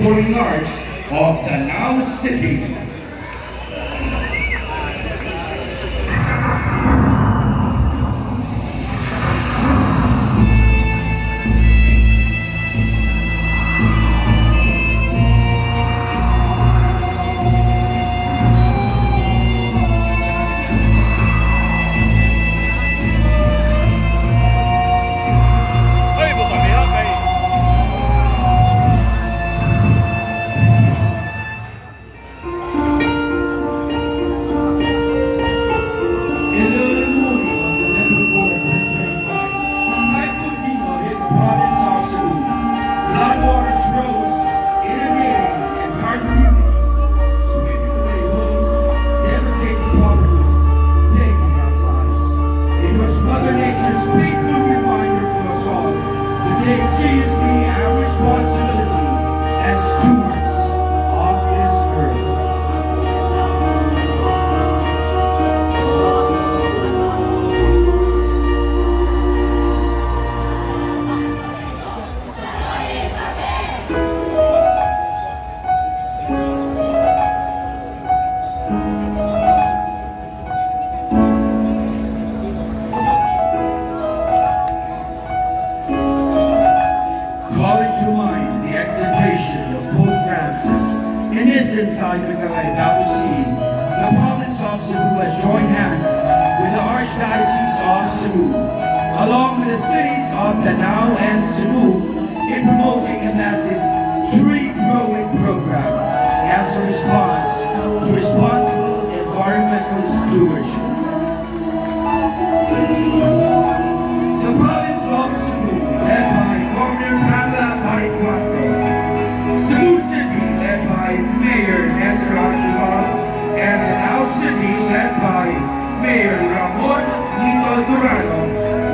Performing Arts of Danao City. Ay, butang niya kay In the early morning of November 4, 2025, Typhoon Tino hit the province of Cebu. Floodwaters rose, inundating entire communities, sweeping away homes, devastating properties, taking out lives. It was Mother Nature's painful reminder to us all to take seriously our responsibility as stewards of this earth. Calling to mind the exhortation of Pope Francis in his encyclical Laudato Si, the province of Cebu has joined hands with the Archdiocese of Cebu, along with the cities of Danao and Cebu, in promoting a massive tree growing program as a response to responsible environmental stewardship. The province of Cebu, led by Governor Pamela Baricuatro, Cebu City, led by Mayor Nestor Archival, and Danao City, led by Mayor Ramon Nito Durano,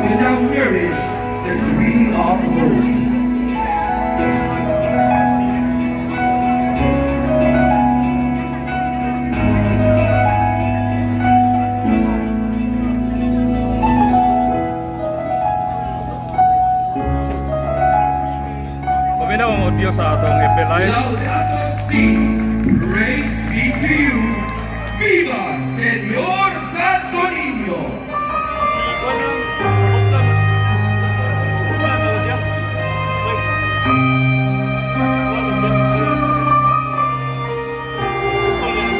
will now nourish the Tree of Hope. Paminaw ang audio sa atong FB Live. Laudato Si, praise be to you. Viva Señor Santo Niño! Si kuan lang, abot lang. Kuan na siya. Wait. Kuan lang siya. Kuan lang.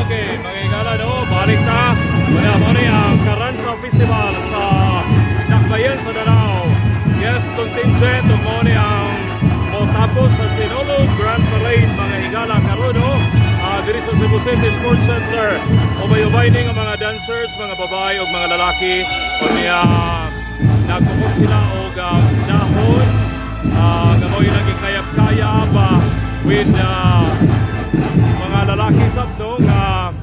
Okay, mga higala, no? Balik ta. Wala mo ni ang Carranza Festival sa Dakbayan sa Danao. Yes, contingent mo ni ang motapos sa Sinulog Grand Parade, mga higala, karon, no? Diri sa Cebu City Sports Center. Ubay-ubay ning ang mga dancers, mga babae ug mga lalaki. Unya nagpupot sila og dahon nga mao ilang gikayap-kayap with mga lalaki sab, no, nga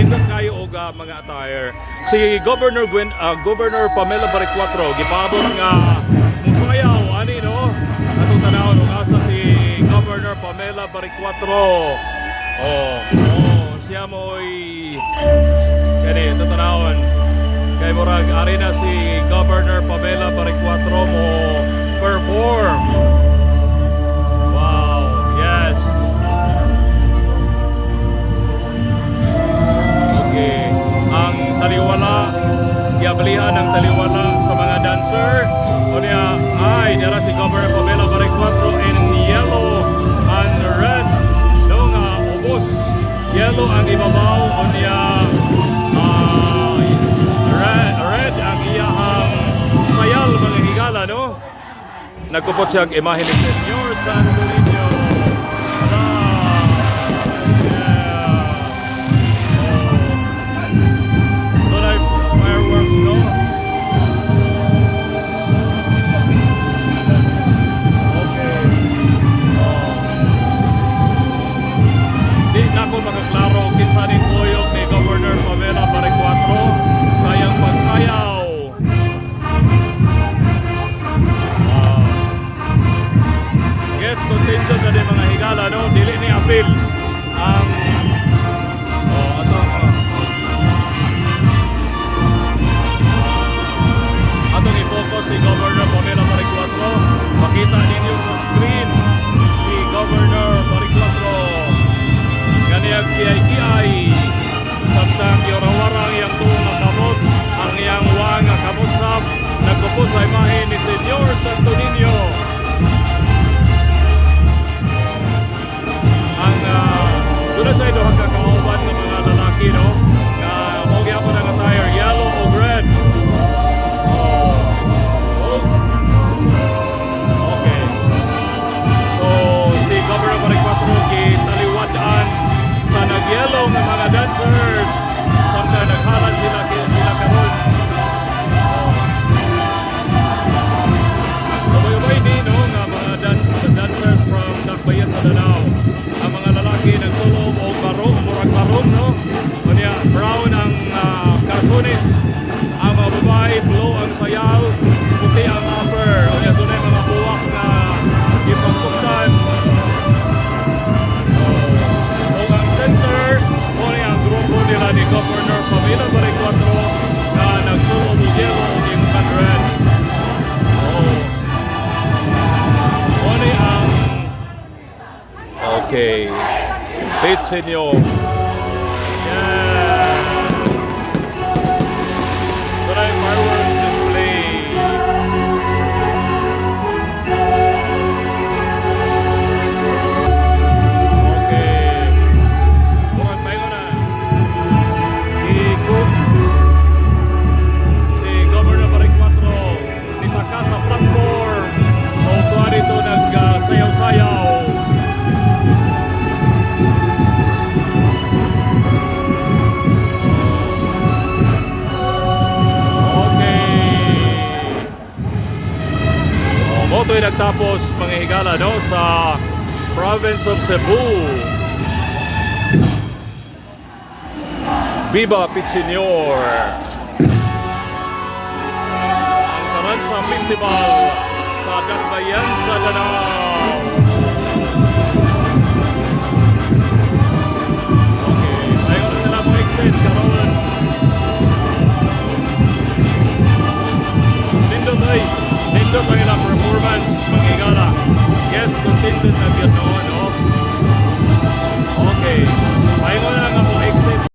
nindot kayo og mga attire. Si Governor Gwen, Governor Pamela Baricuatro gipaabot nga musayaw ani, no. Atong tanawon ug asa si Governor Pamela Baricuatro. Oh, siya mo'y kani ato tanawon. Kay murag ari na si Governor Pamela Baricuatro mo perform. Wow, yes. Okay. Ang taliwala, giablihan ang taliwala sa mga dancer. O niya, ay, dara si Governor Pamela Baricuatro in yellow and red. No nga, ubos. Yellow ang ibabaw, o niya, red, red ang iyahang sayal, mga higala, no? Nagkupot siya ang imahe ni Senyor Santo Niño. Hala! Yeah! Oh. Doon ay fireworks, no? Okay. Oh. Di na ko makaklaro kinsa ni kuyog ni Governor Pamela Baricuatro sayang pagsayaw. Ah. Guest contingent na din, mga higala, no? Dili ni apil ang oh, ato atong i-focus si Governor Pamela Baricuatro. Makita ninyo sa screen si Governor Baricuatro. Ganiyag kiyay-kiyay. Samtang yorawara ang iyang tuong nga kamot, ang iyang wa nga kamot sab nagkupot sa imahe ni Senyor Santo Niño. Ang doon sa duha ka kauban ng mga lalaki, no, nga mao gyapon ang attire, yellow o red. Oh. Okay. So, si Governor Baricuatro gitaliwad-an sa nagyellow nga mga dancers. Samtang naghalan sila sila karon. Oh. Ubay-ubay ni, no, nga mga dancers from Dakbayan sa Danao. Ang mga lalaki nagsulob og barong, murag barong, no. Unya brown ang karsones. Ang mga babae, blue ang sayal, puti ang upper. Unya dunay mga buwak na ipagtuktan. Oh. Ug ang center, mo ni ang grupo nila ni Governor Pamela Baricuatro nga nagsulob og yellow ug imong red. Oh. Mo ni ang. Okay. Pit Senyor. Yeah. Dunay fireworks display. Okay. Murag paingon na. Si Governor Baricuatro nisaka sa platform o kuha dito nagsayaw-sayaw. Okay. O, mo to'y nagtapos, mga higala, no, sa province of Cebu. Viva Pichinior! Ang Carranza Festival sa Dakbayan sa Danao. Okay, ayaw na sila mo exit karon. Nindot ay, nindot ang ilang performance, mga higala. Guest contingent na gyud, no?